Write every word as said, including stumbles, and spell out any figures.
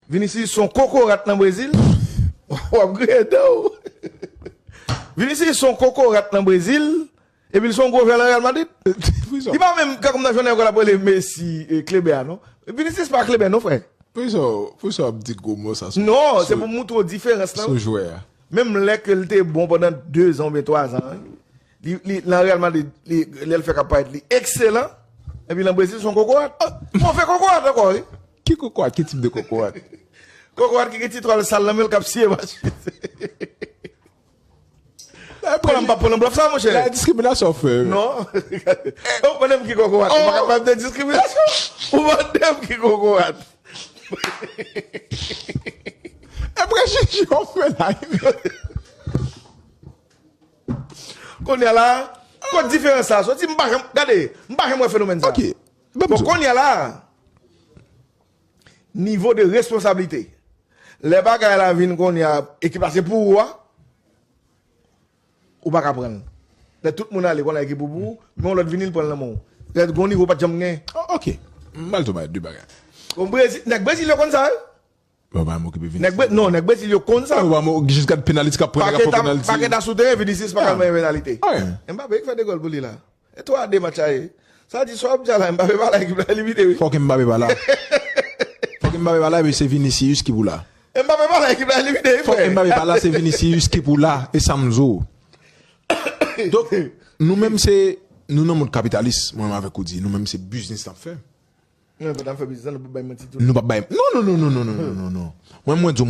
Vinicius se yon kokorat nan Brezil. W ap griyen dan w. Vinicius se yon kokorat nan Brezil. Epi l se yon gwo jwè nan Real Madrid. Li pa menm, kankou m nan jwè nan ekòl ap rele Messi, e, Kleber a, non. Vinicius pa Kleber, non, frè. Poukisa, poukisa w ap di gwo mo sa sou, non, se pou m montre w diferans lan. Sou jwè a. Menm lè ke l te bon pandan de zan oubyen twa zan, wi. Li, li, nan Real Madrid, li, lè l fèk ap parèt, li ekselan. Epi nan Brezil, se yon kokorat. Move kokorat ankò, wi. Ki kokorat? Ki tip de kokorat? Kokorat ki gen ti twal sal nan men l k ap siye machin. Konnen m p ap pran nan blòf sa, monchè. La diskriminasyon fè. Non. Ou konnen m ki kokorat. Ou pa ka pale de diskriminasyon. Ou pa de m ki kokorat. E prejije w fè la. Kounye a la, kot diferans sa soti, m pa janm, gade, m pa janm wè fenomèn sa. Ok. Bon, kounye a la, nivo de responsablite. Lè bagay la vin kounye a, ekip la se pou ou a, ou pa ka pran l. Lè tout moun ale, kounye a ekip ou pou ou, men yon lòt vini, l pran l nan men w. Lè gon nivo pa t janm gen. Oh, ok. M pral tou bay de bagay. Bon, Brezil, nèg Brezil yo konn sa, wi. Bon, pa m okipe Vinicius. Nèg Bre-, non, nèg Brezil yo konn sa. Bon, pa m o-, jis gad penalis k ap pran, nèg ap pran penalti. Paqueta sou teren, Vinicius pa ka pran penalite. Mbappé ki fè de gòl pou li la. E twa a de match a ye. Sa di sa w ap di a la, Mbappé pa la, ekip la elimine, wi. Fòk Mbappé pa la. Fòk Mbappé pa la, epi se Vinicius ki pou la. Mbappé pa la, ekip la elimine, wi, frè. Fòk Mbappé pa la, se Vinicius ki pou la, e sa m di w. Donk, nou menm se, nou nan mond kapitalis, mwen menm avèk ou di, nou menm se biznis n ap fè. Non, nou pa t ap fè biznis, non, nou p ap bay manti tou. Nou p ap bay, non, non, non. Mwen, mwen di w,